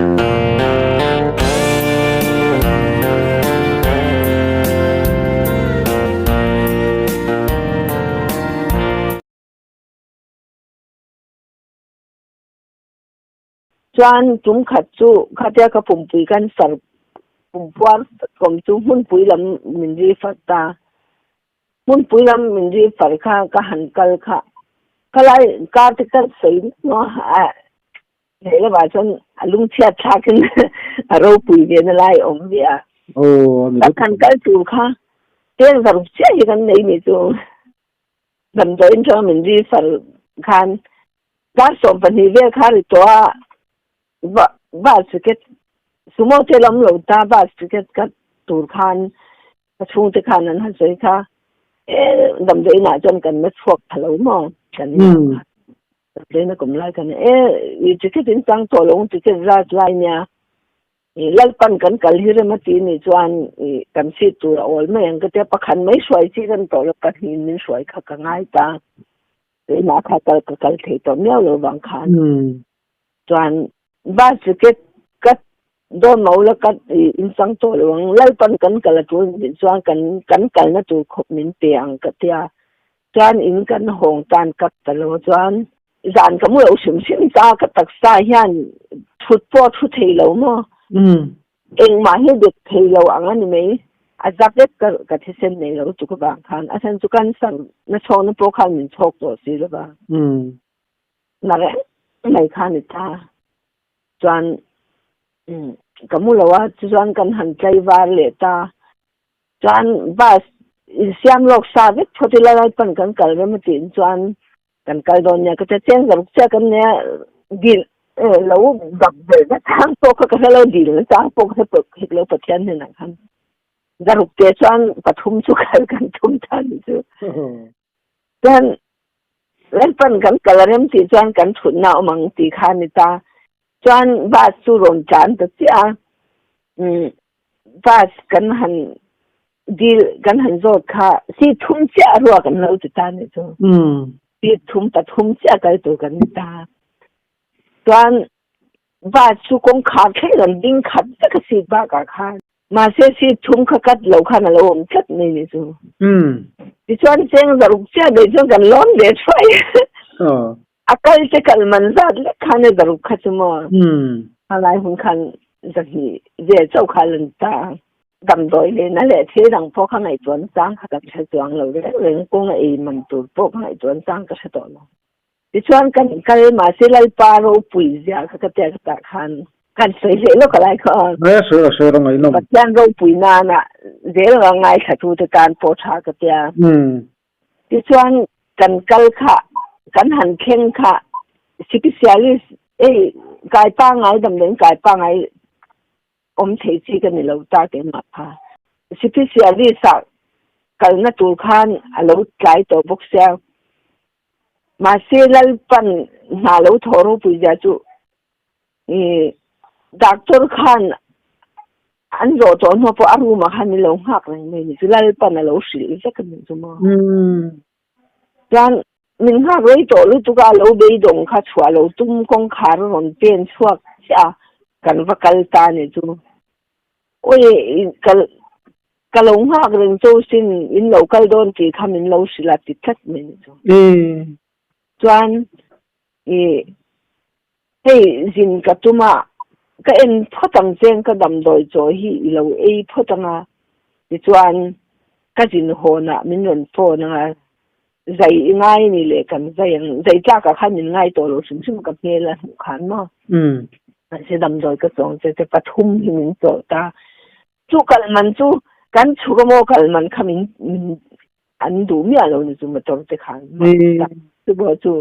Chuan tum khat chu khatia ka pumpui cancer pumpuar kawm chu hmunpui lam min ri far ta. Hmunpui lam min ri far kha ka han kal kha khalai kar te ka sawi maw a lehlamah chuan a lungchhiat thlakin a ropui ve na lai a awm ve a. Ka han kal tur kha teng zaruk chiah hi kan nei ni chu. Damdawiin chuan min ri far khan dar 12 vel kha ri tawh a, bus ticket sumo te lam lo ta bus ticket ka tur khan ka chhungte khan an han sawi kha e damdawiin ah chuan kan la chhuak pha lo maw kan damdawiin a kum lai khan e i ticket in chang tawh lo ticket zat lai nia Lalpan kan kal hi rem a ti nih chuan kan seat tur a awl mai ang ka tia, pakhat mai hruai chi kan tawh lo, pahnihin min hruai kha ka ngai ta. Keimah kha kal ka kal thei tawh miau lo vang khan. Chuan bus ticket ka dawn mo la ka inchang tawh lo ang, Lalpan kan kal a tul nih chuan kan kan kalna tur khawp min pe ang ka tia. Chuan in kan hawng tan kap ta lo chuan Zan ka mu lo hrim hrim ta ka taksa hian thut pawh a thu thei lo maw? Engmah hi dik thei lo ang a ni mai. A za vek ka ka thisen nei lo chu ka vang khan a chhan chu cancer na chhawkna pawh khan min chhawk tawh si lo va. Na reng mai kha a ni ta. Chuan ka mu lo a chuchuan kan han tlaivar leh ta. Chuan bus insiam lawk sa vek phawt ila lai pan kan kal rem a tiin chuan kan kal dawn nia ka tia cheng zaruk chiah kan nia dil lo bak ber na chang pawh kha ka hre lo dil na chang pawh ka hre pawh hek lo Pathian hnenah khan zaruk te chuan pathum chu kal kan tum ta ni chu chuan Lalpan kan kal a rem tih chuan kan thutna awm ang tih kha a ni ta chuan bus chu rawn tlan ta chiah a Bus kan han dil kan han zawt kha seat thum chiah a ruak an lo ti ta nih chu. Seat thum pathum chiah kal tur kan ni ta. Chuan bus chu kawngkhar thleng an ding khat vek a seat bakah khan. Mahse seat thum kha cut lo khan a lo awm tlat mai nih chu. Tichuan cheng zaruk chiah daih chuan kan lawn ve thuai. A kal te kal man zat lek khan e zaruk kha chu maw. A lai hun khan zahnih vel chauh kha lan ta. Damdawi leh na leh thil dang pawh kha ngaihtuahna chang kha kan hre chuang lo reng reng kawng a ei man tur pawh kha ngaihtuahna chang ka hre tawh lo. Tichuan kan kal mahse Lalpa ropui zia kha ka tia ka tah khan kan sawi hleh lawk a lai kha. Nge sawi a sawi rang ngaihnawm. Pathian ropui nana zel anga ngaithla te tan pawh tha ka tia. Tichuan kan kal kha kan han thleng kha specialist ei kai pangai damdawiin kai pangai awm thei chi ka ni lo ta keimah kha. Specialist ah kalna tur khan a lo tlai tawh bawk sia. Mahse Lalpan hna lo thawh ropui zia chu Doctor khan an zawh tawh hnu pawh a room ah khan min lo nghak reng mai ni chu Lalpan a lo hrilh vek a ni chu maw. Chuan min nghak rei tawh lutuk a, a lo beidawng kha chhuah lo tum kawngkhar a rawn pen chhuak chiah a, kan va kal ta ni chu. Awi ka lo nghak reng cho sin in lo kal dawn tih kha min lo hrilh a ti tlat mai ni chu. Chuan I hei zin ka tum a, ka en phawt ang che ka damdawi chaw hi i lo ei phawt ang a, tichuan ka zin hawnah min rawn phone ang a, zai i ngai ni leh kan zai ang, zai tlakah khan min ngai tawh lo hrim hrim ka hmel a hmuh khan maw. Mahse damdawi ka chawng che che pathum hi min chawh ta, chu kal man chu kan chhuk a maw kal man kha min an duh miah lo ni chu motor te khan chu pawh chu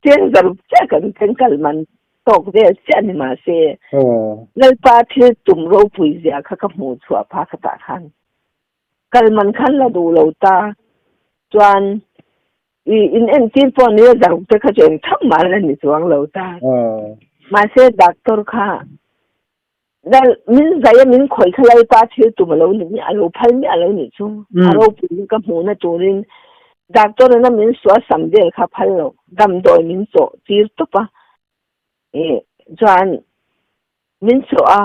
cheng zaruk chiah kan kan kal man tawk vel chiah ni mahse Lalpa thil tum ropui zia kha ka hmuh chhuah pha kha tah khan kal man khan la duh lo ta chuan i in entir pawh ni zaruk te kha chu eng tham mah la ni chuang lo ta mahse doctor kha Lal, min zai a min khawih kha Lalpa thil tum a lo ni miah lo, phal miah lo nih chu. A ropuiin ka hmuhna turin doctor in a min sual sam vel kha phal lo, damdawi min chawh tir tawp a. Chuan. Min chawh a,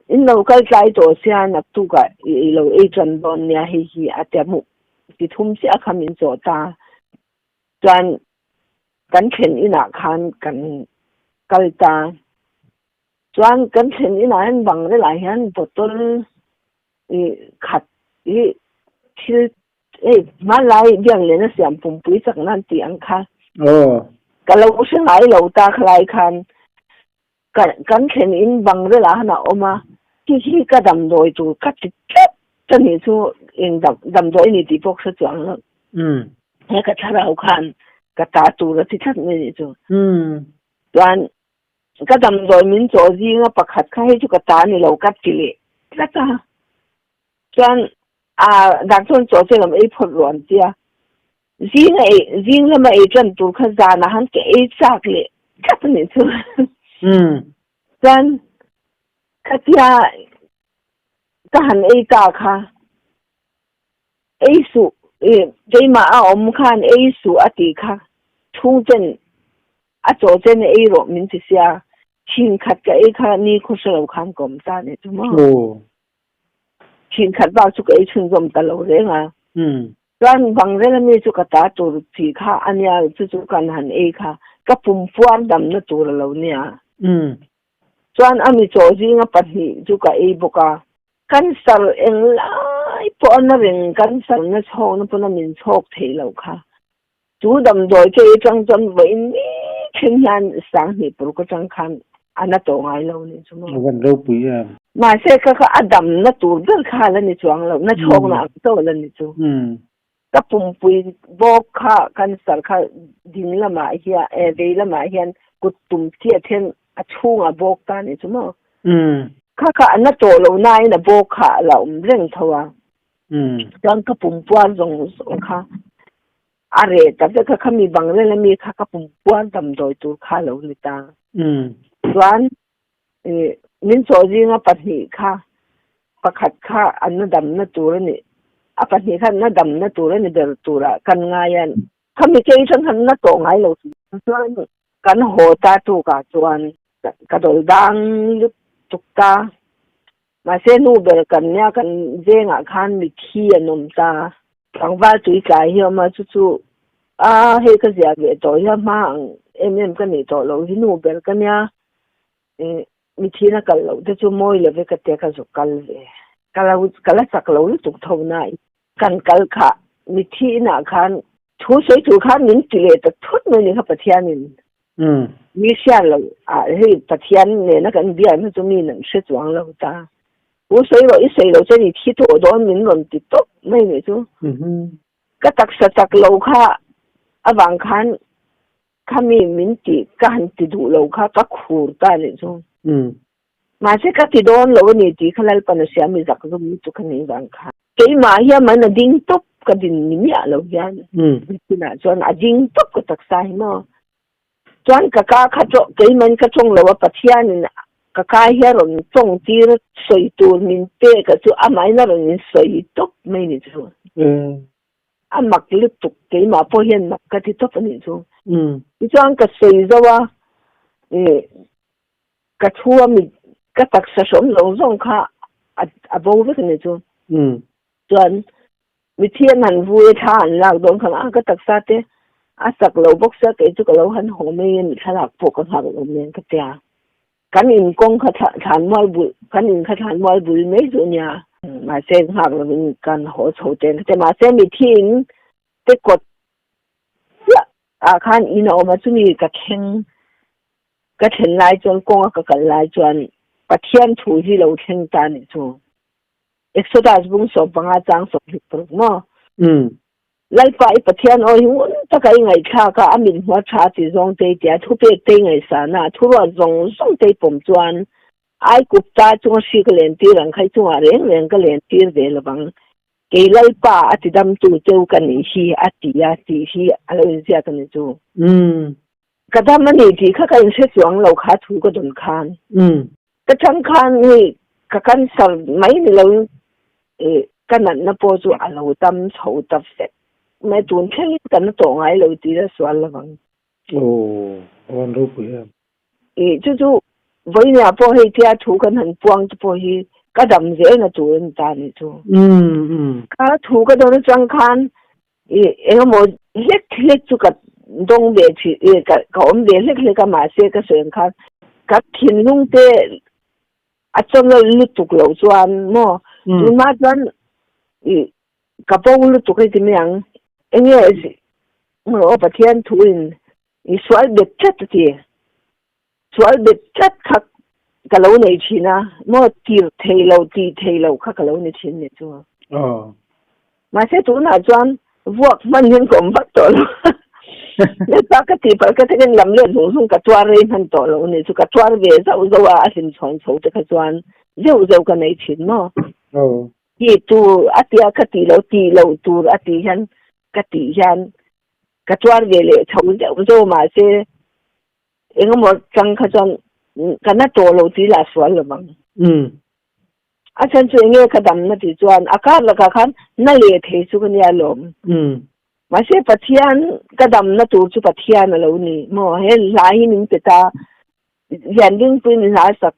in lo kal tlai tawh sia naktukah i ei lo ei tan dawn nia hei hi a tia hmuh ti thum chiah kha min chawh ta. Chuan kan thlen inah khan kan kal ta. Chuan kan thlen inah hian bangrelah hian bottle i khat i thil hei hmanlai biaklian a siam pumpui chak nan tih ang kha. Ka lo hre ngai lo ta khalai khan kan thlen in bangrel ah han a awm a, khi khi ka damdawi tur ka ti tlat a nih chu eng damdawi a ni tih pawh ka hre chuang lo. He ka thlarau khan ka ta tur a ti tlat mai a nih chu. Chuan ka damdawi min chawh zinga pakhat kha hei chu ka ta a ni lo ka ti leh tlat a. Chuan a doctor chaw che lam ei phawt rawh an ti a. Zing a ei, zing lama ei tan tur kha zanah han ka ei chak leh tlat a nih chu. Chuan khatia ka han ei ta kha ei suh keimah a awm khan ei suh a tih kha chhungten a chaw chen ei rawh min ti sia thin khat ka ei kha ni khaw hre lo khan ka awm ta a nih chu maw. Thin khat bak chu ka ei chhunzawm ta lo reng a. Chuan bangrel ami chu ka ta tur chi kha a nia, chu chu kan han ei kha ka pum puar damna tur a lo nia. Chuan ami chaw zinga pahnih chu ka ei bawk a. Cancer eng lai pawh a na reng, cancer na chhawkna pawn a min chhawk theih loh kha. Chu damdawi che atang chuan vawiin ni thleng hian sanghnih paruk atang khan a na tawh ngai lo ni chu maw. A van ropui em. Mahse ka kha a damna tur ber kha a la ni chuang lo, na chhawkna ang chauh a la ni chu. Ka pumpui bawk kha cancer kha ding lamah hian eh vei lamah hian kut tum chiah then a chhungah bawk ta ni chu maw. Kha kha a na tawh lo nain a bawk kha a la awm reng tho a. Chuan ka pumpuar zawng zawng kha A reh ta vek a, khami bang reng ami kha ka pum puar damdawi tur kha a lo ni ta. Chuan min chawh zinga pahnih kha pakhat kha an na damna tur a ni, a pahnih kha an na damna tur a ni ber turah kan ngai a, khami kei atang khan na tawh ngai lo. Chuan kan haw ta tukah chuan ka dawl dang lutuk ta. Mahse nu ber kan nia kan vengah khan mithi an awm ta. Tlangval tui tlai hi a awm a, chu chu a hei ka ziah ve tawh hi a hma ang em em ka nih tawh loh hi nu ber ka nia ih mithi na kal loh te chu mawi lo ve ka tia ka zuk kal ve. Ka lo ka la chak lo lutuk tho na kan kal kha mithi inah khan thu sawi tur khan min ti leh ta thut mai ni kha Pathianin. Mi hriat lo ah hei Pathian nena kan biakna chu mi nan hre chuang lo ta. U sawi rawh i sawi lo chuan i thi tawh dawn min rawn ti tawp mai nih chu. Ka taksa chak lo kha avang khan khami min ti ka han ti duh lo kha ka khur ta nih chu. Mahse ka ti dawn lo a ni tih kha Lalpan a hria mi zak zum lutuk a nih vang kha. Keimah hian man a ding tawp ka din ni miah lo hian nitinah chuan a ding tawp ka taksa hi maw. Chuan ka ka kha tawh keiman ka tawng lo a Pathianin ka ka hi a rawn tawng tir sawi tur min pek a chu amahin a rawn in sawi tawp mai ni chu. A mak lutuk keimah pawh hian mak ka ti tawp a nih chu. Tichuan ka sawi zo a Ka thu a mit ka taksa hrawm zawng zawng kha a bo vek a ni chu. Chuan mithi an han vui a thla an lak dawn khan a ka taksa te a chak lo bawk sia kei chu ka lo han haw mai a mi thlalak pawh ka nghak lo nen ka tia. Kan in kawng kha thlan mual bul kan in kha thlan mual bul mai chu a nia. Mahse nghak lovin kan haw chho ten ka tia mahse mithi in te kawt chiah ah khan in a awm a chumi ka thleng Ka thlen lai chuan kawnga ka kal lai chuan Pathian thu hi lo thleng ta nih chu. Exodus bung 15 chang 26 maw? Lalpa i Pathian aw hi ngun taka i ngaihthlak a, a mit hmuh a tha ti zawng te i tia, thupek te i ngaihsan a, thuruat zawng zawng te i pawm chuan Aikupta chunga hri ka len tir ang kha i chungah reng reng ka len tir ve lovang. Kei Lalpa a tidamtu cheu ka nih hi a ti a tih hi a lo inziak a ni chu. Ka dam a ni tih kha ka inhre chuang lo kha thu ka dawn khan. Ka chang khan hei ka cancer mai ni lo in ka natna pawh chu a lo tam chho ta vek mai tun thleng in ka na tawh ngai lo tih a sual lovang. Aw, a van ropui em. Ih chu chu Vawinia pawh hei tia thu kan han puang te pawh hi ka dam zel na tur a ni ta nih chu. Kha thu ka dawn atang khan i engemaw hlek hlek chu ka dawng ve thin i ka ka awm ve hlek hlek a mahse ka sawi ang khan ka thinlung te a chawngal lutuk loh chuan maw tunah chuan i ka bo lutuk hei ti mai ang enge aw Pathian thu in i sual bet tlat a ti. Sual bet tlat kha ka lo nei thin a, maw tir thei lo, tih thei lo kha ka lo ni thin ni chu. Mahse tunah chuan vuak hman hian ka awm vak tawh lo. Nasa ka tih palh ka takin lam leh zung zung ka tuar rei hman tawh lo ni chu. Ka tuar ve zauh zauh a, a hlim chhawn chho te kha chuan zeuh zeuh ka nei thin maw. Tih tur a tia ka tih lo, tih loh tur a tih hian ka tih hian ka tuar ve leh chho zeuh zeuh mahse Engemaw chang kha chuan ka na tawh lo tih lah sual lo vang. A chhan chu enge ka damna tih chuan a kar lakah khan na leh thei chu ka nia lawm. Mahse Pathian ka damna tur chu Pathian a lo ni maw? He hla hi min pe ta, Lianlingpuiin hla sak,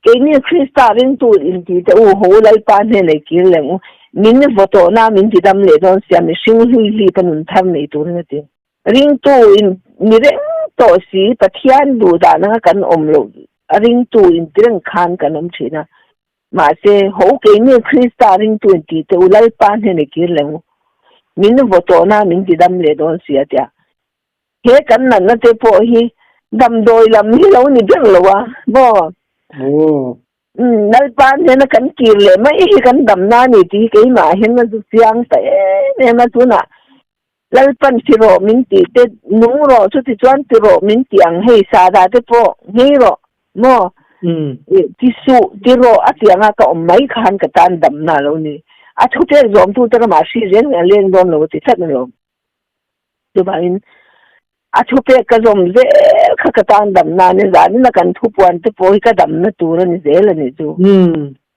Keini Krista ringtu inti te u, ho Lalpa hnenah i kir leng u, min vaw tawhna min ti dam leh dawn sia, mihring hlui hlip a nun thar nei turin a ti. Ringtu in ni reng tawh si, Pathian duh dan anga kan awm loh a ringtu in ti reng khan kan awm thin a. Mahse, ho keini Krista ringtu in ti teh u, Lalpa hnenah i kir leng u. Min vaw tawhna min ti dam leh dawn si a tia. He kan natna te pawh hi damdawi lam hi lo ni ber lo a maw? Lalpa hnena kan kir leh mai hi kan damna a ni tih hi keimah hian a zu chiang ta em em a, tunah Lalpan ti rawh min tih te, nung rawh chuti chuan ti rawh min tih ang hei Sarah te pawh nghei rawh maw ti suh ti rawh a ti anga ka awm mai khan ka tan damna a lo ni. A thu pek zawmtu te ramah hri reng a leng dawn lo a ti tlat alawm. Chuvangin a thu pek ka zawm zel kha ka tan damna a ni zanin a kan thupuan te pawh hi ka damna tur a ni zel a nih chu.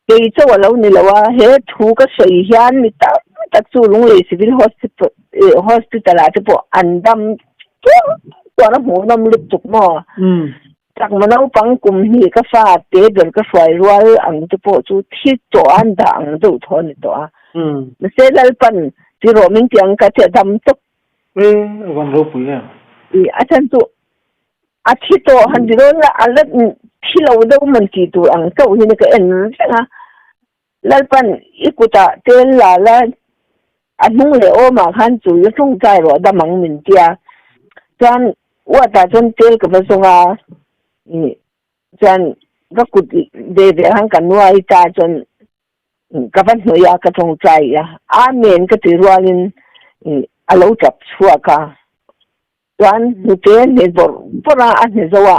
Kei chauh a lo ni lo a, he thu ka sawi hian mi tam tak chu Lunglei Civil Hospital ah te pawh an dam tuar tuar a hmuhnawm lutuk maw? Chakma naupang kum hnih ka fa te ber ka hruai rual ang te pawh chu thi tawh a an dah ang deuh thaw a ni tawh a. Mahse Lalpan ti rawh min ti ang ka ti a dam tawp. E, a van ropui em. I a chhan chu a thi tawh han ti dawn la, a la thi lo deuh man ti tur ang chauh hian ka en reng a. Lalpan i kutah tel la la, a hnung leh awmah khan chul la tawngtai rawh dam ang min tia. Chuan uatah chuan tel ka va zawng a, chuan ka kut ve ve khan ka nuai ta chuan ka va hnawih a, ka tawngtai a, Amen ka ti rualin a lo tap chhuak a, chuan hnute hne bawrh bawrh a, a hne zo a,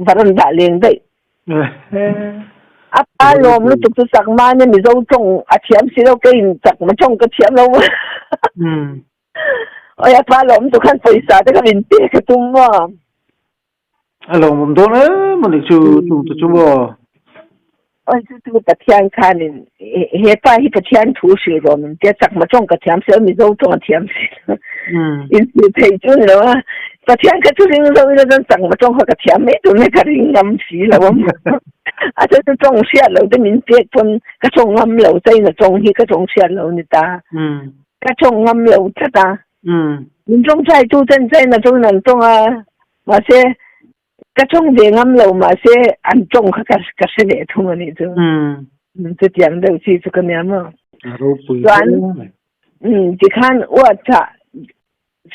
varanda leng daih. A pa lawm lutuk chu Chakma nia Mizo tawng a thiam si lo, keiin Chakma tawng ka thiam lo. Oi a pa lawm lutuk khan pawisa te kha min pek a tum maw. A lawmawm dawn em a nih chu chung te chu maw? Awi chu chu Pathian khanin he pa hi Pathian thu hrilh rawh min tia chakma tawng ka thiam si lo Mizo tawng a thiam si lo inhrilh theih chu ni lo a Pathian kha chu ring zo ila chuan chakma tawng kha ka thiam mai tur mai ka ring ngam si lo a a chuan chu tawng hriat lo te min pek pawn ka tawng ngam lo China tawng hi ka tawng hriat lo ni ta ka tawng ngam lo tlat a min tawngtai tu ten China tawngin an tawng a Mahse, ka tawng ve ngam lo, mahse an tawng kha ka ka hre ve thung a nih chu. Chutiang deuh chi chu ka nia maw. A ropui Chuan, tikhan uatah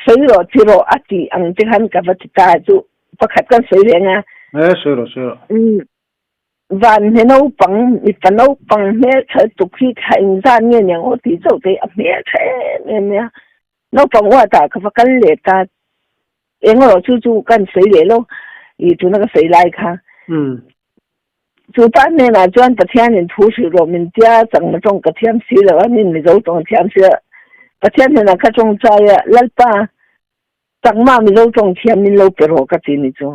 sawi rawh ti rawh a tih ang te khan ka va ti ta chu pakhat kan sawi reng a. E, sawi rawh, sawi rawh. Van hme naupang, mipa naupang hmeltha tuk hi thla engzat nge niang aw tih chauh te hi a hmeltha em em mai a. Naupang uatah ka va kal leh ta. Eng erawh chu chu kan sawi leh lo, i tuna ka sawi lai kha. Chu pa hnenah chuan Pathianin thu hrilh rawh min tia, changma tawng ka thiam si lo a, min Mizo tawng a thiam si a. Pathian hnenah ka tawngtai a, Lalpa, changma Mizo tawng thiam min lo pe rawh ka ti ni chu.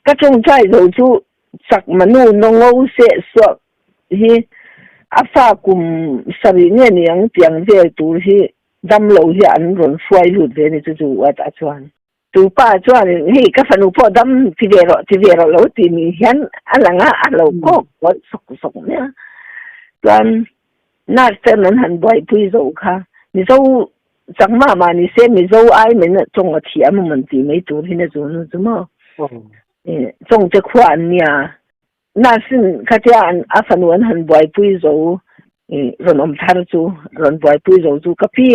Ka tawngtai zo chu chakma nu nawngo seh suak hi a fa kum sarih nge ni ang tiang vel tur hi Damlo hi an rawn hruai lut ve ni chu chu uat ah chuan. Chu pa chuanin hei ka fanu pawh dam ti ve rawh ti ve rawh lo ti ni hian a lang a, a lo kawk kual sawk sawk mai a. Chuan nurse ten an han buaipui zo kha Mizo changmah mah ni se Mizo ai mai na tawng a thiam awm an ti mai tur hi na chu nu chu maw. Tawng te khua an nia. Nurse in khatia an a fanu an han buaipui zo rawn awm thar chu rawn buaipui zo chu ka pi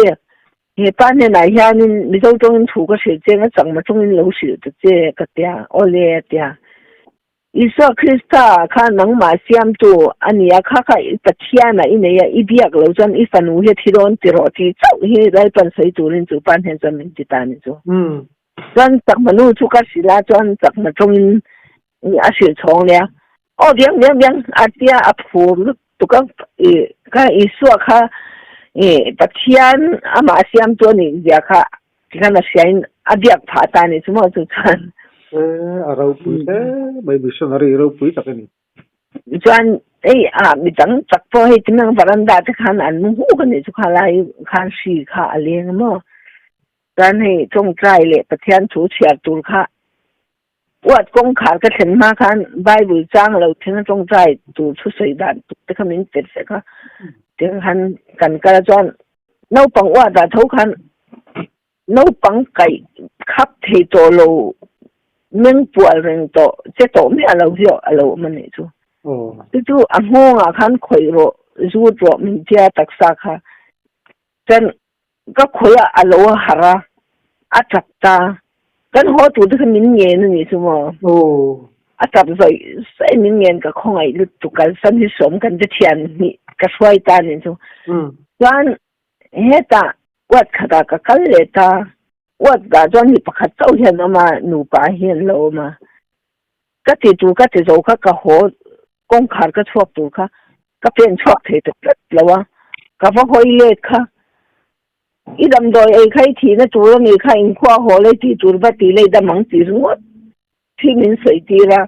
he pa hnenah hianin Mizo tawngin thu ka hrilh che nga changma tawngin lo hrilh ta che ka tia awle a tia. Isua Krista kha nangmah siamtu a ni a, kha kha i Pathianah i nei a, i biak lo chuan i fanu hi a thi dawn ti rawh tih chauh hi Lalpan sawi turin chu pa hnen chuan min ti ta a ni chu. Chuan chakma nu chu ka hrilh a, chuan chakma tawngin a hrilh chhawng leh a, Aw biang biang biang a tia a phur lutuk a, i kha Isua kha i Pathian amah siamtu a nih zia kha tikhan a hriain a biak phah ta a ni chu maw chu chuan. E, a ropui hle mai, missionary ropui tak a ni. Chuan hei a mi dang tak pawh hei tinang varanda te khan an mu huk a nih chu kha lai khan hri kha a leng a maw. Chuan hei tawngtai leh Pathian thu chhiar tur kha Uat kawngkhar ka thlen hma khan Bible chang lo thleng a tawngtai tur thu sawi dan tuk te kha min pe vek a. Tiang khan kan kal a chuan naupang uat ah tho khan naupang kaih khap thei tawh lo meng pual reng tawh che tawh miah lo hi a lo awm a nih chu. Chu chu a nghawng ah khan khawih rawh zut rawh min tia taksa kha chuan Ka khawih a, a lo harh a, a tap ta. Kan haw tur te kha min ngen a nih chu maw? A tap zawih zawih min ngen ka khawngaih lutuk kalsan hi sawm kan te thian hnih ka hruai ta a nih chu. Chuan hetah uat khatah ka kal leh ta, uat ah chuan mi pakhat chauh hian a awm a, nupa hi an lo awm a. Ka ti tur ka ti zo kha ka haw kawngkhar ka chhuak tur kha ka pen chhuak thei ta tlat lo a, ka va hawi let kha i damdawi ei kha i thihna tur a nih kha inkhua haw lei tih tur va tih lei dam ang tih ringawt hi min sawi tir a.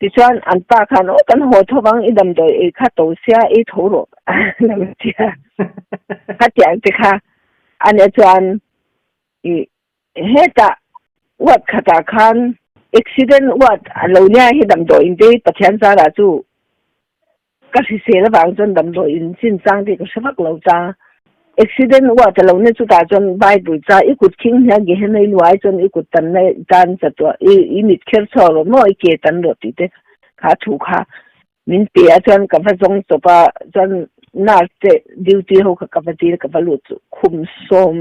Tichuan an pa khan aw kan haw tho vang i damdawi ei kha to sia ei tho rawh lo ti a, khatiang te kha a nia chuan i Hetah ward khatah khan accident ward a lo nia hi damdawiin te hi Pathian zarah chu ka hrisel avang chuan damdawiin chin chang te ka hre vak lo ta. Accident ward a lo nia chutah chuan Bible cha i kut khing hnia Gehenna i luai chuan i kut tanna i tan chatuah i mit kher chhuak rawh maw i ke tan rawh tih te kha thu kha min pe a chuan ka va zawng chawp a chuan nurse te duty ho kha ka va dil ka va lut chu khum sawm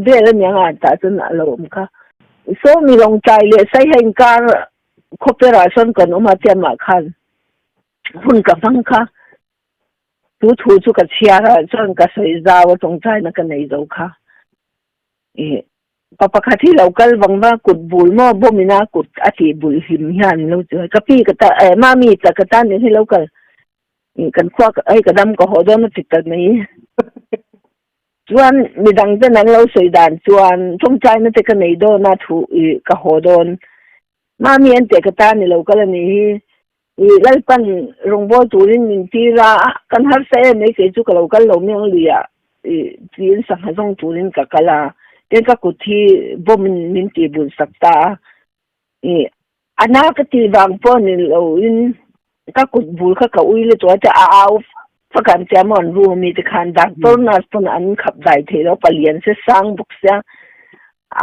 Vel a nia nga tah chuan a lo awm kha. Sawmi Lawngtlai leh Saiha inkar khawperah sawn kan awm a tiamah khan hun ka hmang kha. Chu thu chu ka chhiar a chuan ka sawi zau a tawngtaina ka nei zo kha. Ih pa pakhat hi lo kal vang va kut bul maw bawm ina kut a tih bul hlim hian lo chu ka pi ka ta eh mami ta ka tan hi lo kal ih kan khua hei ka dam ka haw dawn a ti ta mai. Chuan midang ten an lo sawi dan chuan tawngtaina te ka nei dawn a thu i ka haw dawn. Mami an teh ka ta ni lo kal a nih hi. I Lalpan rawngbâwl turin min tir a, kan harsa em mai kei chu ka lo kal lo miang luiah i tiin sangha zawng turin ka kal a. Tin ka kut hi bomb in min tih bul sak ta a. I a na ka tih vang pawh ni lo in ka kut bul kha ka ui lutuk a chuan a au fak an tia maw an room ami te khan doctor nurse pawn an khap dai thei lo palian se sang bawk sia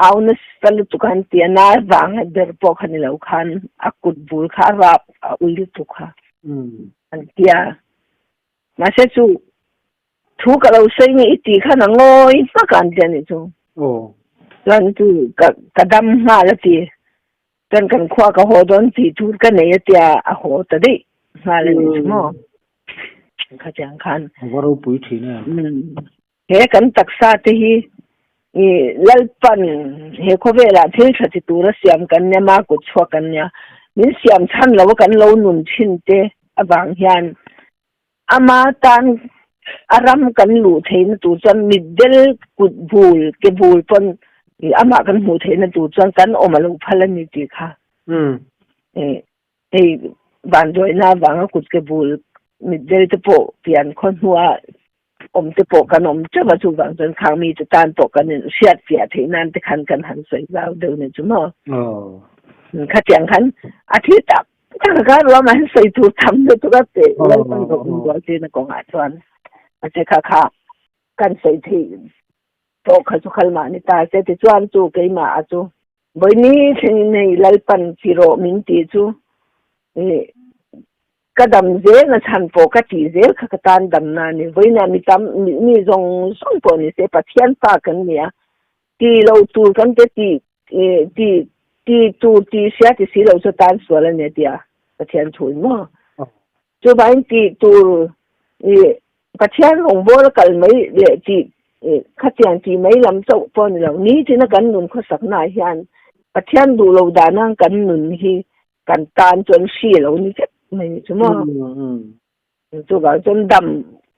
au nasa lutuk an ti a na vang a ber pawh kha ni lo khan a kut bul kha a rap a ui lutuk kha an tia mahse chu Thu ka lo sawi nge i tih khan a ngawi hmak a an ti a nih chu. Chuan chu ka ka dam nghal a ti. Chuan kan khua ka haw dawn tih tur ka nei a tia a haw ta daih nghal a nih chu maw. Khatiang khan. A va ropui thin em. He kan taksa te hi i Lalpan he khawvelah thil tha ti tura siam kan nia, ma kut chhuak kan nia. Min siam chhan lo a kan lo nun thin te avang hian Ama tan a ram kan luh theihna tur chuan mitdel kut bul ke bul pawn amah kan hmuh theihna tur chuan kan awm a lo phal a ni tih kha. Hei vanduaina avanga kut ke bul mitdel te pawh pian khaw hnua awm te pawh kan awm teuh a, chuvang chuan khang mite tan pawh kan in hriat fiah theih nan te khan kan han sawi zau deuh ni chu maw. Khatiang khan a thi tak tak a ruam an sawi tur tham lutuk a pe Lalpan rawh min bual tirna kawngah chuan a che kha kha kan sawi theih tawh kha chu khal mah ni ta se tichuan chu keimah a chu vawiini thlengin hei Lalpan ti rawh min tih chu Ka dam zel na chhan pawh ka tih zel kha ka tan damna a ni. Vawiinah mi tam, mi zawng zawng pawh ni se Pathian fa kan ni a, ti lo tur kan te ti, ti, ti tur ti sia ti si lo chu tan sual a ni a tia Pathian thu in maw? Chuvangin tih tur Pathian rawngbâwl a kal mai leh tih khatiang tih mai lam chauh pawh a ni lo. Nitina kan nun khawsaknaah hian Pathian duh lo dana kan nun hi kan tan chuan hri a lo ni vek mai ni chu maw. Chuvang chuan dam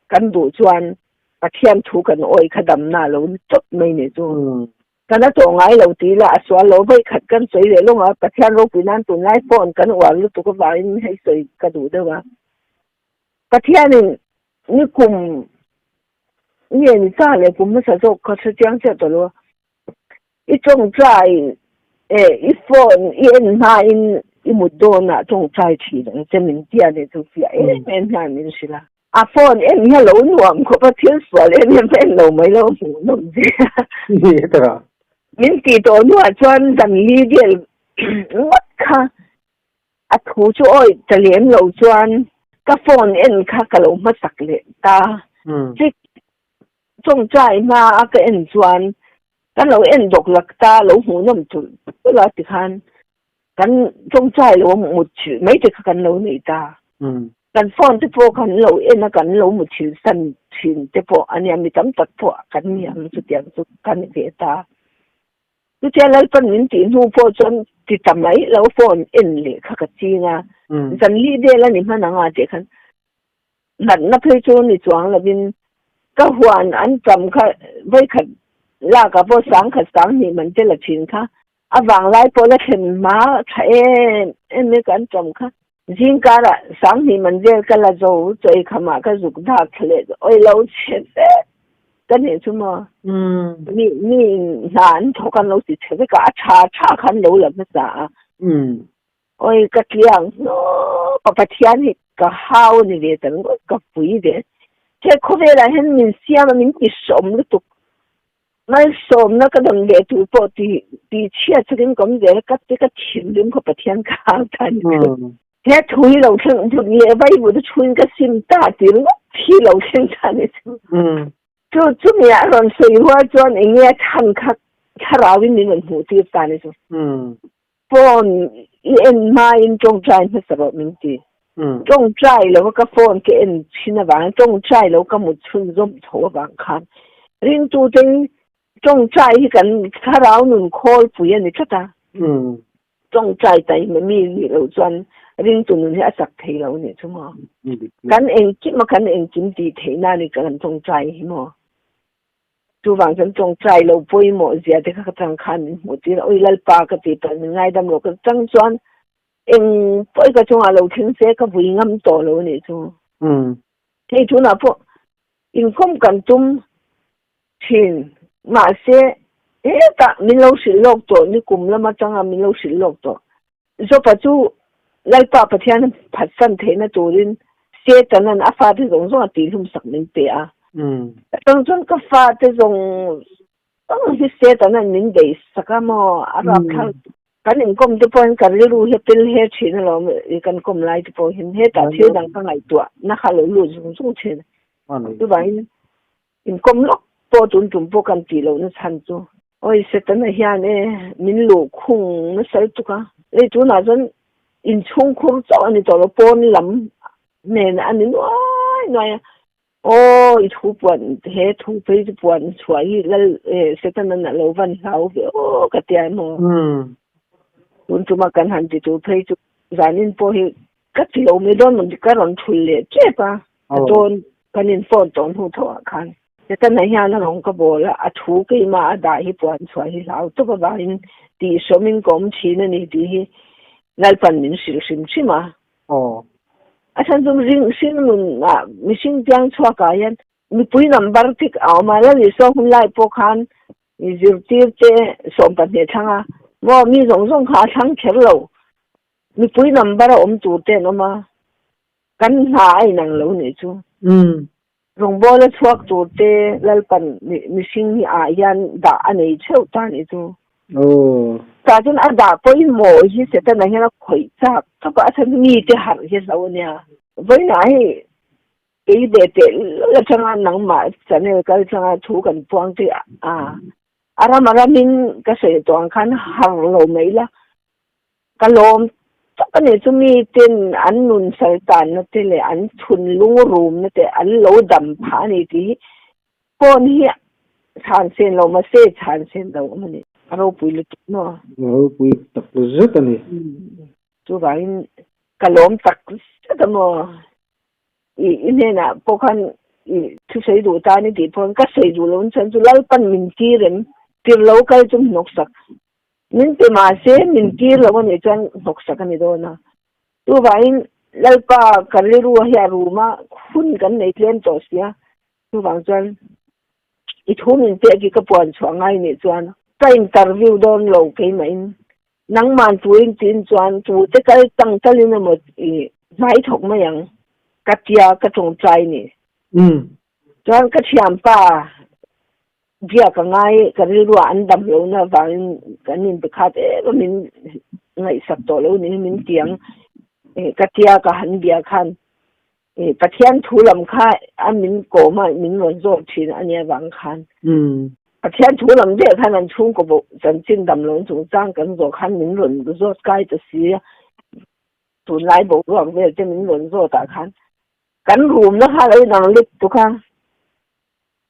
kan duh chuan Pathian thu kan awih kha damna a lo ni tawp mai ni chu. Kan a tawh ngai lo ti ila a sual lo vawi khat kan sawi leh lawng a, Pathian ropui nan tunlai phone kan uar lutuk avangin hei sawi ka duh deuh a. Pathianin ni kum nge ni ta leh kum hmasa zawk kha hre chiang chiah tawh lo a. I tawngtai e i phone i en hmain i mut dawnah tawngtai thin ang che min tia leh chu fiah em em hian min hrilh a. A phone en hi a lo nuam khawp a, thil sual em em en lo mai lo hmuh nawm che a. Min tih tawh hnuah chuan zan li vel ngawt kha a thu chu awih ta lem lo chuan ka phone en kha ka lo hmasak leh ta. Chik Chawngchai hma a ka en chuan kan lo en dawk lak ta lo hmuh nawm tulh tulh a tikhan kan chawngchai lo mut chilh mai te kha kan lo nei ta. Kan phone te pawh kan lo en a kan lo mut chilh san thin te pawh a nia mi tam tak pawh kan ni ang chutiang chu kan ni ve ta. Chutia Lalpan min tih hnu pawh chuan ti ta mai lo phone en leh kha ka ching a, zan li vel a ni hman ang a tih khan Natna phei chu ni chuang lovin ka huan an cham kha vawikhat lakah pawh sangkhat sanghnih man te la thin kha a vanglai pawh la thlen hma tha em em e kan cham kha zingkarah sanghnih man vel ka la zo chawi khamah ka zuk dak thla leh awi lo chhe vek ka nih chu maw mi mi in hna an thawk an lo ti chhe vek a a tha tha khan lo la hmasa a. Oi ka tliang hnawp a Pathian hi ka hau a ni ve ta ringawt ka pui ve. He khawvelah hian min siam a min ti sawm lutuk. Malsawmna ka dam leh tur pawh ti ti chhiat sakin ka awm zel a ka ti ka thinrim khaw Pathian ka hau ta a ni chu. He thu hi lo thleng vut leh vaivut a chhuin ka sim ta ti ringawt hi lo thleng ta a ni chu. Chu chumi a rawn sawi rual chuan eng nge a chhan kha thlarauin min rawn hmuh tir ta a ni chu. Phone i en hmain tawngtai hmasa rawh min ti. Tawngtai lo a ka phone ka en thin avangin tawngtai lo ka mut chhunzawm tho avang khan ringtute hi tawngtai hi kan thlarau nun khawlpui a ni tlat a. Tawngtai taima mi nih loh chuan ringtu nun hi a chak thei lo nih chu maw. Kan engkim a kan engkim tih theihna a ni kan tawngtai hi maw. Chuvang chuan tawngtai lo pawimawh zia te kha ka chang khan min hmuh tir a, Ui Lalpa ka ti palh min ngaidam rawh ka chang chuan eng pawi ka chungah lo thleng se ka vui ngam tawh lo anih chu. Hei tunah pawh inkhawm kan tum thin mahse hetah min lo hrilh lawk tawh nikum lam atanga min lo hrilh lawk tawh. Jopa chu Lalpa Pathian phatsan theihna turin Setanan a fate zawng zawng a tihhlum sak min pe a. Atang chuan ka fate zawng zawng hi Setanan min beih sak a maw a rapthlak kan inkawm te pawhin ka rilru hi a tel he thin alawm i kan kawm lai te pawh hin hetah thil dang ka ngaihtuah na kha lo lut zung zung thin. Chuvangin Inkawm lawk pawh tun tum pawh kan tih lohna chhan chu awi Setana hian e min luh khung nasa lutuk a, hei tunah chuan inchhungkhur chauh a ni tawh lo pawn lam nen a ni nuai nuai a, aw i thu puan he thu phei chu puan chhuah hi lal e Setana a lo van hlau ve aw ka tia emaw tun tuma kan han ti tur phei chu zanin pawh hi ka ti lo mai dawn maw ka rawn thul leh tep a. A tawn kan in phone tawh hnu tho ah khan Setana hian a rawn ka bawl a, a thu keimah a dah hi puan chhuah hi hlau tawp avangin tih hrawmin ka awm thin a ni tih hi Lalpan min hrilh hrim hrim a. A chhan chu ring hring nun ah mihring piang chhuak ah hian Mipui number thik a awm a, Lal Isua hun lai pawh khan zirtir te 12 thlang a, maw mi zawng zawng kha a thlang kher lo. Mipui number a awm tur te an awm a, kan hna a inang lo nih chu. Rawngbawla chhuak tur te Lalpan mihring hi ah hian dah a nei theuh ta nih chu. Tah chuan a dah pawimawh hi Setana hian a khawih chak chak a, a chhan chu mite harh hi hlo a nia. Vawiinah hei kei ve teh lul atanga nangmah channel kal changa thu kan puang te a, a ram a ramin ka sawi tawh ang khan harh lo mai la. Ka lawm tak a ni chu mi ten an nun sal tanna te leh an chhun lungrum na te an lo dam phah a ni tih hi phone hi chhan sen lo mahse chhan sen lo awm a ni. A ropui lutuk maw? A ropui tak zet a ni. Chuvangin ka lawm tak zet a maw? I i hnenah pawh khan i thusawi duh ta ni tih pawhin ka sawi duh lo chuan chu Lalpan min tir em? Tir lo kal chu hnawksak Min pe mahse min tir lo a nih chuan hnawksak a ni dawn a. Chuvangin Lalpa ka rilru hi a rum a, hun kan nei tlem tawh sia. Chuvang chuan i thu min pek hi ka puan chhuah ngai nih chuan ka interview dawn lo keimahin nangman tuin tin chuan tute kal tang talin emaw i hnai thawk mai ang ka tia ka tawngtai ni. Chuan ka thianpa Biak a ngai, ka rilruah an dam lohna avangin kan inbekhat em a, min ngaihsak tawh lo ni min ti ang. Ka tia ka han bia khan Pathian thu lam kha a min kawm a, min rawn zawt thin a nia vang khan. Pathian thu lam deuh khan an chhungkaw bo chanchin dam lohna chungchang kan zawh khan min rawn zawt kai ta si a, tunlai boruak vel te min rawn zawt ah khan kan rumna kha lo inang lutuk a.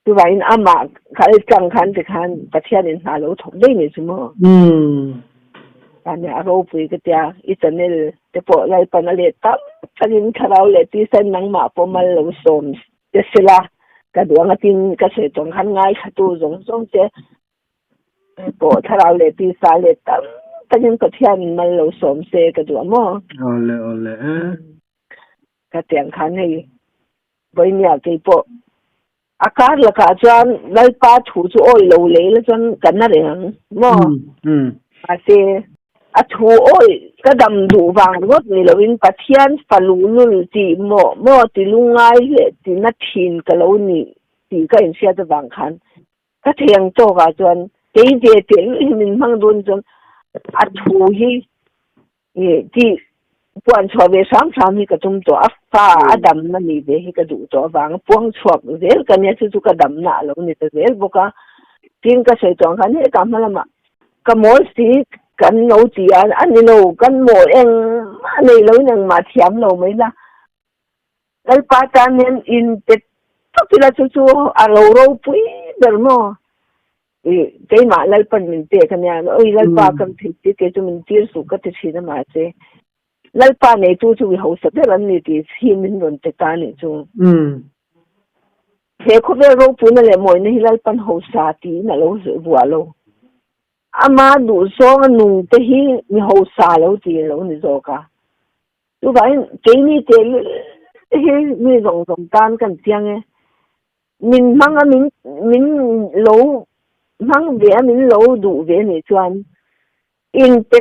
Chuvangin amah kal tlang khan ti khan Pathian in hna lo thawk daih nih chu maw? Tah nia a ropui ka tia, i channel te pawh Lalpan a leh tam takin thlarau leh tisen nangmah pawh mal lo sawm te sela ka duh ang a tin ka sawi tawng khan ngaithlatu zawng zawng te pawh thlarau leh tisa leh tam takin Pathian in mal lo sawm se ka duh a maw? Awle awle e. Ka tiang khan hei Vawinia kei pawh a kar lakah chuan Lalpa thu chu awi lo lei la chuan ka na reng ang maw? Mahse, a thu awi ka dam duh vang ringawt ni loin Pathian fa luhlul tih maw maw ti lungngai leh ti na thin ka lo ni tih ka inhriat avang khan ka thei ang tawkah chuan kei ve teh luih hi min hmang dawn chuan a thu hi Tih puan chhuah ve hram hram hi ka tum tawh a, fa a damna nih ve hi ka duh tawh avanga puang chhuak zel ka nia, chu chu ka damna a lo ni ta zel bawk a. Tin ka sawi tawh ang khan heta hma lamah ka mawl si kan lo ti a, a ni lo, kan mawl engmah nei loin engmah thiam lo mai la, Lalpa tan hian inte tawp ila chu chu a ro ropui ber maw? I keimah Lalpan min pek a nia, awi Lalpa ka thei ti kei chu min tir suh ka ti thin a mahse Lalpa neitu chu mi hausa ber an ni tih hi min rawn pe ta nih chu. He khawvel ropuina leh mawina hi Lalpan hausa tiin a lo vuah lo. Ama duhzawng a nung te hi mi hausa lo ti a lo ni zawk a. Chuvangin keini teh hi mi zawng zawng tan kan chiang e. Min hmang a min min lo hmang ve a min lo duh ve nih chuan in pe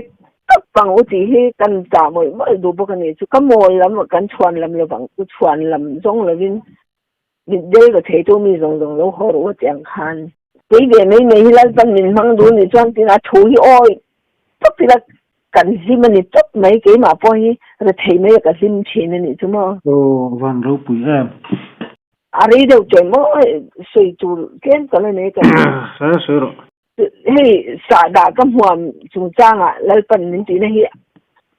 tawp ang u tih hi kan chah mawlh mawlh duh bawk a ni chu ka mawl lam kan chhuan lam lovang u chhuan lam zawng lovin mit del ta theitu mi zawng zawng lo haw rawh u tih ang khan kei ve mai mai hi Lalpan min hmang duh nih chuan tin a thu hi awi tawp ila kan hlim a ni tawp mai keimah pawh hi rethei mai a ka hlim thin a nih chu maw. Aw van ropui em. A rei deuh teh maw sawi tur tlem ka la nei ka ni. Sawi sawi rawh. Hei sahdah ka hmuam chungchangah Lalpan min tihna hi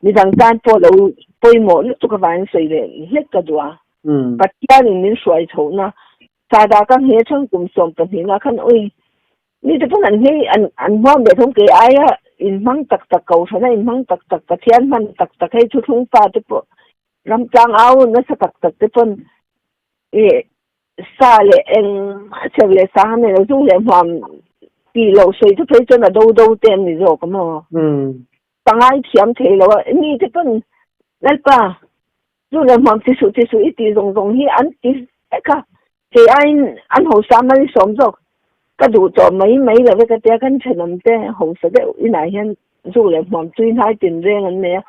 midang tan pawh lo pawimawh lutuk avangin sawi leh hlek ka duh a. Pathianin min hruai chhohna sahdah ka nghe chang kum 12 ah khan ui mite pawn an hmei an an hmuam leh thung kei aia inhmang tak tak kohhrana inhmang tak tak Pathian hman tak tak hei thuthlung fate pawh Ramtlang au nasa tak tak te pawn i sa leh eng cheu leh sang an nei lo zung leh hmuam tih loh sawi te phei chuan a do do te an ni zawk a maw? Pangai thiam thei lo a mi te pawn Lalpa zu leh hmuam ti suh ti suh i tih zawng zawng hi an ti vek a. Kei aiin an hausa mal sawm zawk ka duh tawh mai mai lo e ka tia kan thenawm te hausa deuh inah hian zuk leh hmuam tui hnai tinreng an nei a,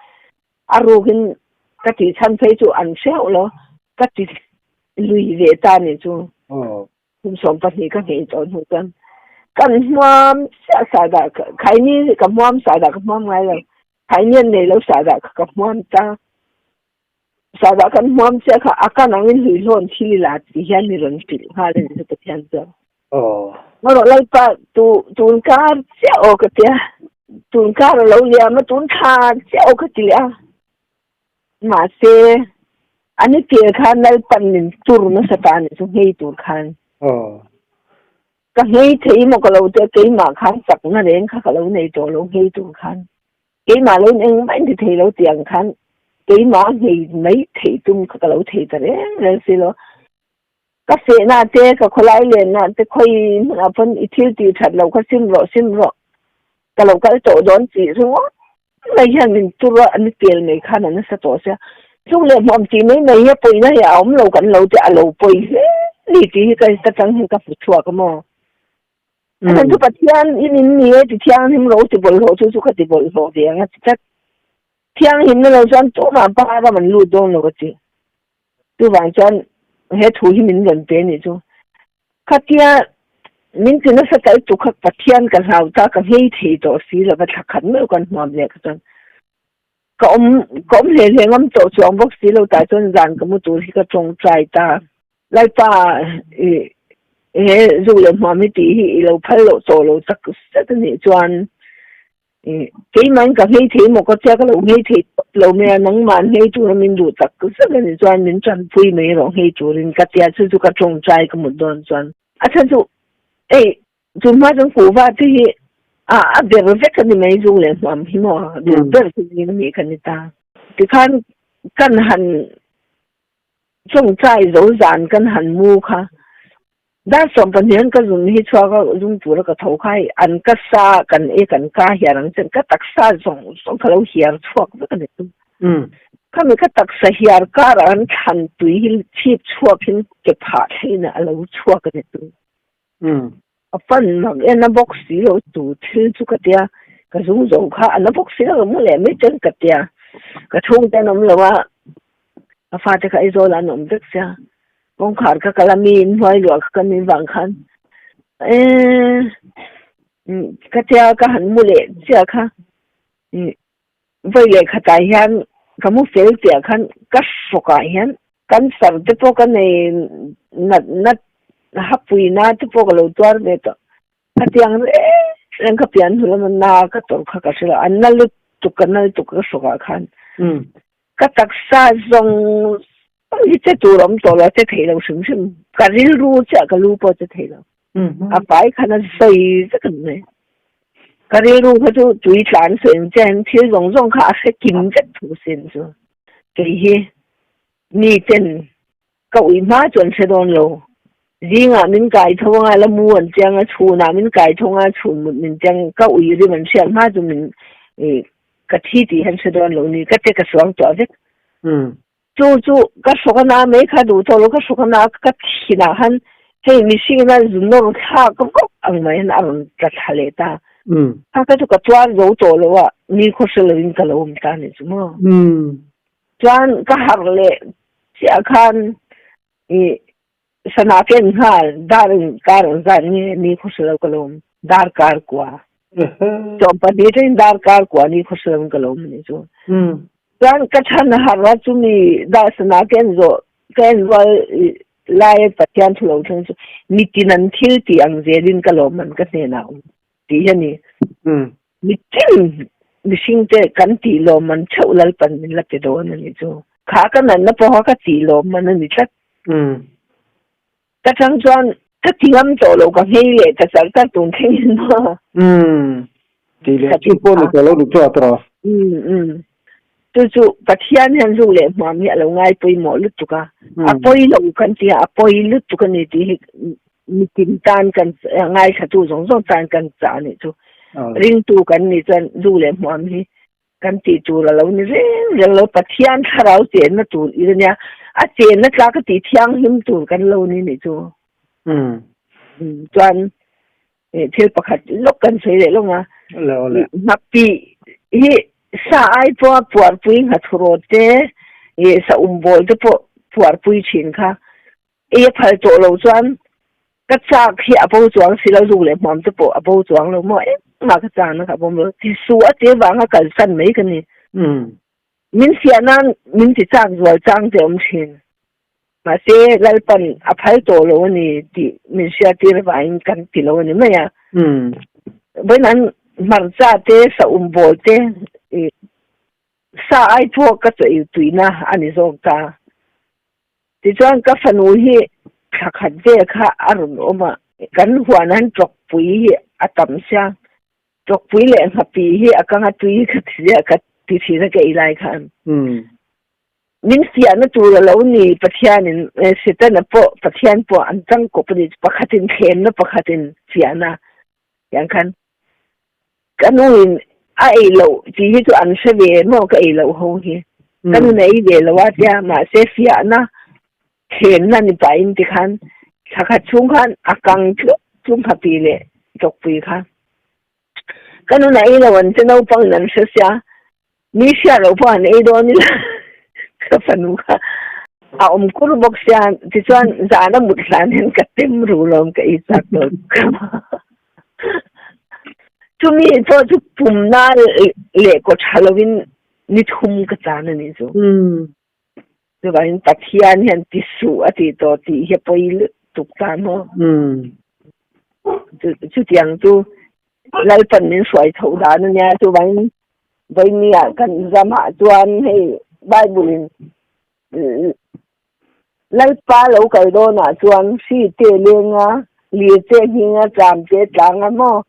a rukin ka tih chhan phei chu an hreuh lo ka ti lui ve ta ni chu. Kum 12 ka nghei tawh hnu chuan kan hmuam chiah sahdah khaini ka hmuam sahdah ka hmuam ngai lo khaini an nei lo sahdah kha ka hmuam ta. Sahdah kan hmuam chiah kha a kan angin hluihlawn thil ila tih hian mi rawn hrilh nghal a ni chu Pathian chuan. Ngarawh Lalpa tu tun kar chiah aw ka tia tun kar a lo liam a tun thla chiah aw ka ti leh a mahse a ni tir khan Lalpan min tur nasa ta a ni chu nghei tur khan. Ka nghei thei maw ka lo tia keimah khan chakna reng kha ka lo nei tawh lo nghei tur khan. Keimah lo in engmah in ti thei lo tih ang khan keimah nghei mai theih tum kha ka lo thei ta reng reng si lo. Ka fehna te, ka khawlai lenna te khawi hmunah pawn i thil tih that lo kha sim rawh sim rawh ka lo kal tawh dawn tih ringawt mai hian min tur a, an pel mai khan a nasa tawh sia. Chung leh hmuam tih mai mai hi a pawina hi a awm lo kan lo te a lo pawi hle ni tih hi ka tang hian ka hmu chhuak a maw. A chhan chu Pathian in in ni e ti thianghlim ro ti bawlhhlawh chu chu ka ti bawlhhlawh ve ang a ti tlat. Thianghlimna lo chuan tumah pa ram an lut dawn lo a ti. Chuvang chuan he thu hi min rawn pe nih chu. Khatia min ti nasa tal tu kha Pathian ka hlau ta ka nghei thei tawh si lova thla khat meuh kan hmuam leh kha chuan ka awm ka awm hle hle ngam tawh chuang bawk si lo tah chuan zan ka mu tur hi ka tawngtai ta. Lalpa i he zu leh hmuam hi tih hi i lo phal loh tawh lo tak zet a nih chuan i keimahin ka nghei thei maw ka tia ka lo nghei thei tawp lo mai a nangmah nghei tura min duh tak zet a nih chuan min tanpui mai rawh nghei turin ka tia chu chu ka tawngtai ka mut dawn chuan a chhan chu ei chu hma chuan kuhva te hi a a ber vek a ni mai zu leh hmuam hi maw duh ber chu zing a nih ka ni ta tikhan kan han Chawngchai zo zan kan han mu kha dar 12 an ka zun hi chhuak a zung tura ka tho kha hei an ka sa kan e kan ka hiar ang chen ka taksa zawng zawng kha lo hiar chhuak vek a ni chu. Khami ka taksa hiar karah an thlan tui hi chhip chhuak in ke phah thleng in a lo chhuak a ni chu. A fan mak e na bawk si lo chu thil chu ka tia ka zung zo kha a na bawk si lo mu leh mai ten ka tia ka chhungte an awm lo a ka fate kha Aizawl ah an awm vek sia kawngkhar kha ka la mi in hnuai luah kha ka nih vang khan eee ka tia ka han mu leh chiah kha vawi leh khatah hian ka mu fel chiah khan ka hrawkah hian cancer te pawh ka nei nat nat hapui na te pawh ka lo tuar ve tawh khatiang reng reng ka pian hnu lama na ka tawrh kha ka hre lo a na lutuk ka na lutuk ka hrawkah khan ka taksa zawng zawng hi che tur a awm tawh lo a che thei lo hrim hrim ka rilru chiah ka lu pawh a che thei lo. A fai khan a sawi vek an mai. Ka rilru kha chu tui tlan sawi ang che hian thil zawng zawng kha a hre kim vek thu sin chu. Kei hi mi ten ka ui hma chu an hre dawn lo. Zingah min kai tho anga la mu an chiang a, chhunah min kai tho anga chhun mut min chiang ka ui rim an hriat hma chu min ka thi tih hi an hre dawn lo ni ka che ka suang tuah vek. Chu chu ka hrawk a na mai kha duh tawh lo, ka hrawk a na ka thinah khan hei mihring ina zu nawr thlak rawk ang mai hian a rawn tla thla leh ta. Kha kha chu ka tuar zo tawh lo a, ni khaw hre loin ka lo awm ta a nih chu maw. Chuan ka harh leh chiah khan ih sana ken nghal dar in kar ang zat nge ni khaw hre lo ka lo awm dar kar kua. 12 atangin dar kar kua ni khaw hre loin ka lo awm a nih chu. Chuan ka chhan a harh a, chumi dar sana ka en zawh ka en rual laia Pathian thu lo thleng chu mitin an thil tih ang zelin ka lawm an ka hnenah awm tih hi a ni. Mitin mihringte kan tih lawm man theuh Lalpan min la pe dawn a nih chu. Kha ka natna pawha ka tih lawm man a ni tlat. Ka chang chuan ka ti ngam tawh lo ka nghei leh ta char char tun thleng in maw. Umm. Ti leh chu pawh ni tawh lo duh chu a tawh. Umm umm. Chu chu Pathian hian zu leh hmuam hi a lo ngai pawimawh lutuk a. A pawi lo kan ti a, a pawi lutuk a ni tih hi mitin tan kan ngaithla tu zawng zawng tan kan chah a nih chu. Ringtu kan nih chuan zu leh hmuam hi kan tih tur a lo ni reng reng lo. Pathian thlarau chenna tur i ania. A chenna tlak a tih thianghlim tur kan lo ni nih chu. Chuan thil pakhat lawk kan sawi leh lawng a. Hnappi hi sa ai pawha puarpui nghathurawt te, sa umbawl te pawh puarpui thin kha. Ei a phal tawh lo chuan ka chak hi a bo chuang si lo, zuk leh hmuam te pawh a bo chuang lo maw engmah ka chakna kha a bawm lo. Tisu a te vanga kalsan mai ka ni. Min fiah nan min ti chak zual chang te awm thin. Mahse Lalpan a phal tawh lo a ni tih min hriattir avangin kan ti lo a ni mai a. Vawiin an hmarcha te, saum bawl te sa ai pawh ka chaw ei tuina a ni zawk ta. Tichuan ka fanu hi thla khat vel kha a rawn awm a, kan huan han tawkpui hi a tam sia, tawkpui leh nghapi hi a kang a tui ka ti ziah ka ti thin a ka ei lai khan. Min fiahna tur a lo ni Pathianin Setana pawh Pathian pawh an chang kawp a ni pakhatin thlemna pakhatin fiahna tiang khan Ka nuin a ei loh tih hi chu an hre ve maw ka ei loh ho hi. Ka nun a ei ve lo a tia mahse fiahna thlenna ni pahin tikhan thla khat chhung khan a kang tluk tluk nghapi leh tawkpui kha. Ka nun a ei lo an che naupang in an hre sia mi hriat loh pawh an ei dawn ila ka fanu kha a awm kur bawk sia tichuan zan a mut hlan hian ka tem ru lawm ka ei chak lo. Chumi pawh chu pumna leh kaw tha lovin ni thum ka chan a nih chu. Chuvangin Pathian hian ti suh a tih tawh tih hi a pawi lutuk ta maw? Chutiang chu Lalpan min hruai chhoh dan a nia. Chuvangin vawinia kan ramah chuan hei Bible in Lalpa lo kal dawnah chuan hri te lenga, lir te hminga, tlam te tlanga maw?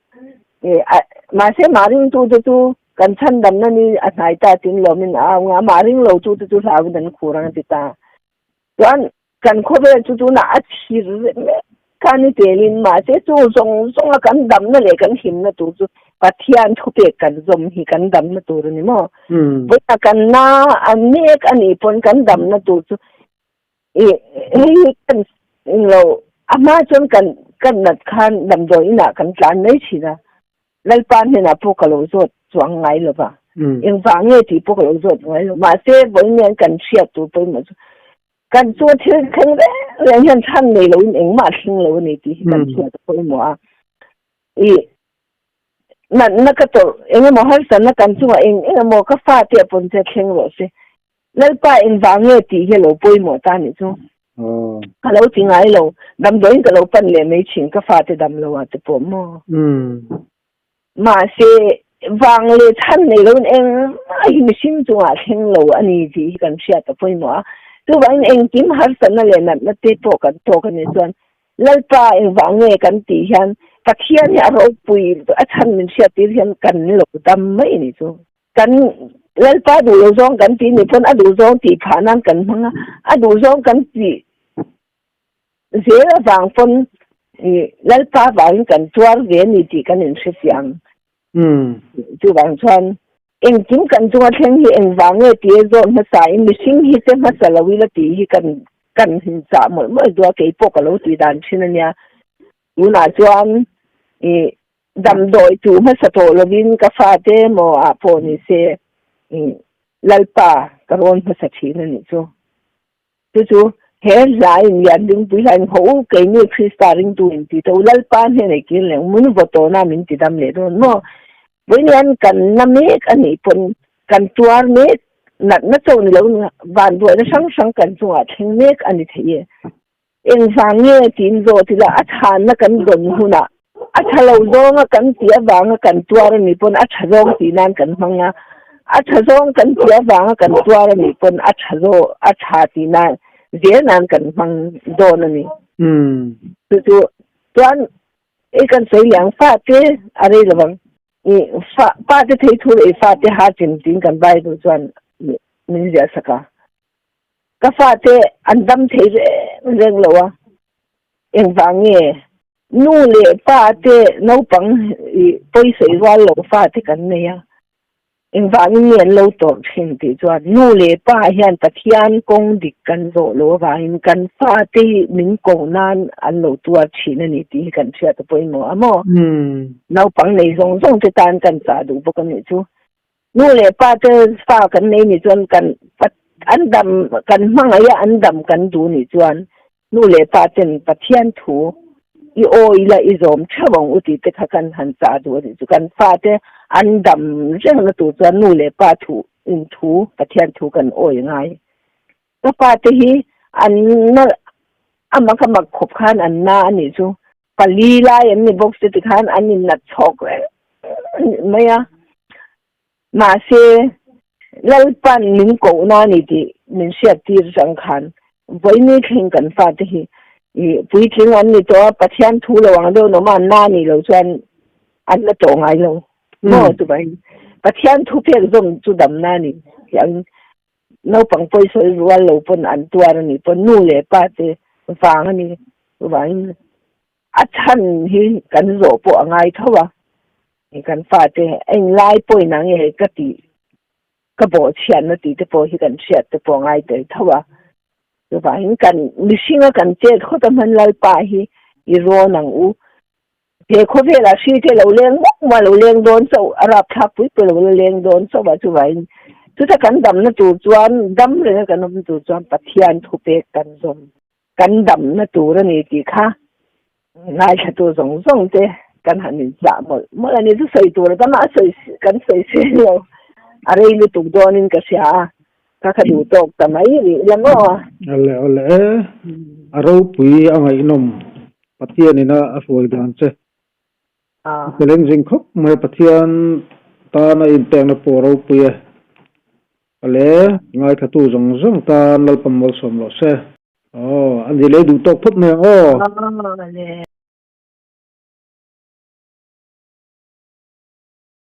Mahse mah ringtute chu kan chhandamna ni a hnai ta tin lawmin a au nga, mah ring lotute chu hlauin an khur ang a ti ta. Chuan kan khawvel chu tunah a chhir mek kha ni telin mahse chu zawng zawnga kan damna leh kan himna tur chu Pathian thupek kan zawm hi kan damna tur a ni maw? Vawiin kan na a mek a nih pawn kan damna tur chu i hei hi kan englo a hma chuan kan kan nat khan damdawi inah kan tlan mai thin a, Lalpa hnenah pawh ka lo zawt chuang ngai lo va, engvah nge tih pawh ka lo zawt ngai lo. Mahse vawiin hian kan hriat tur pawimawh chu Kan chu thil thleng reng reng hian chhan nei loin engmah a thleng lo a ni tih hi kan hriat a pawimawh a. I natna ka tawrh eng emaw harsatna kan chungah eng eng emaw ka fate a pawn che thleng rawh se. Lalpa engvah nge tih hi a lo pawimawh ta nih chu. Ka lo ti ngai lo, damdawiin ka lo pan leh mai thin ka fate dam lo ah te pawh maw. Mahse, vang leh chhan nei loin engmah hi mihring chungah thleng lo a ni tih hi kan hriat a pawimawh a. Chuvangin engkim harsatna leh natna te pawh kan tawk a nih chuan Lalpa engvang nge kan tih hian Pathian hi a ropui a chhan min hriat tir hian kan lo dam mai a nih chu. Kan Lalpa duh lo zawng kan tih nih pawn a duh zawng tih phah nan kan hmang a, a duh zawng kan tih Zel avang pawn Lalpa vangin kan tuar ve a ni tih kan inhre chiang. Chuvang chuan engkim kan chunga thleng hi engvang nge tia zawt hmasa in mihring hi che hmasa lo ila tih hi kan kan hinchah mawlh mawlh duh a, keipawh ka lo tih dan thin a nia. Tunah chuan damdawi tuh hmasa tawh lovin ka fate emaw ah pawh ni se Lalpa ka rawn hmasa thin a nih chu. Chu chu he hla in lian dingpui hla in haw u, keini Krista ringtu in ti tawh u, Lalpa hnenah i kir leh ang, mun vaw tawna min ti dam leh dawn maw? Vawiin hian kan na mek a nih pawn kan tuar mek, natna chauh ni lo vanduaina hrang hrang kan chungah thleng mek a ni thei e. Engvang nge tiin zawt ila a chhanna kan dawn hunah a tha lo zawnga kan tih avanga kan tuar a nih pawn a tha zawng tih nan kan hmang a, a tha zawng kan tih avanga kan tuar a nih pawn a tha zaw a tha tih nan zel nan kan hmang dawn a ni. Chu chu chuan ei kan sawi leh ang fate a rei lovang i fa pate thei thu leh i fate ha chim tiin kan Bible chuan min ziah sak a. Ka fate an dam thei reng reng lo a, engvang nge nu leh pa te naupang i pawisawi rual lo fate kan nei a. Engvangin nge an lo tawrh thin tih chuan nu leh pa hian Pathian kawng dik kan zawh loh avangin kan fate hi min ko nan an lo tuar thin a ni tih hi kan hriat a pawimawh a maw? Naupang nei zawng zawng te tan kan chah duh bawk a nih chu. Nu leh pa te fa kan nei nih chuan kan an dam kan hmangaih a an dam kan duh nih chuan Nu leh pa ten Pathian thu i aw ila i zawm theuh ang u tih te kha kan han chah duh a nih chu. Kan fate an dam rengna tur chuan nu leh pa thu in thu Pathian thu kan awi ngai. Ka fate hi an na a mak a mak khawp khan an na a nih chu. Pali lai an ni bawk se tikhan an in nat chhawk reng mai a. Mahse, Lalpan min kohna a ni tih min hriattir chang khan vawiini thleng kan fate hi puitling an ni tawh a, Pathian thu lo ang deuh nawm a, an na nih loh chuan an la tawh ngai lo maw? Chuvangin Pathian thu pek zawm chu damna a ni tih ang naupang pawisawi rual lo pawn an tuar a nih pawn nu leh pa te vang a ni. Chuvangin a chhan hi kan zawh pawh a ngai tho a. Kan fate eng lai pawhin ang nge ka tih ka bawhchhiatna tih te pawh hi kan hriat te pawh a ngai tel tho a. Chuvangin kan mihringa kan chet khawt a hman Lalpa hi i rawn ang u. He khawvelah hri te lo leng mawk mah lo leng dawn chauh a rapthlak pui pui lo la leng dawn chauh a chuvangin chuta kan damna tur chuan dam renga kan awm tur chuan Pathian thupek kan zawm kan damna tur a ni tih kha Ngaithlatu zawng zawng te kan han inchah mawlh mawlh a ni. Chu sawi tur a tam a, a sawi kan sawi seng lo. A rei lutuk dawnin ka hria a, ka kha duh tawk ta mai rih la maw? Awle awle e, a ropui a ngaihnawm Pathian ina a hruai dan che. A challenging khawp mai Pathian tana inpekna pawh a ropui e. Awle, ngaithlatu zawng zawng tan Lalpan malsawm rawh se. Aw, a ni lei duh tawk phawt mai ang aw. Aw, le.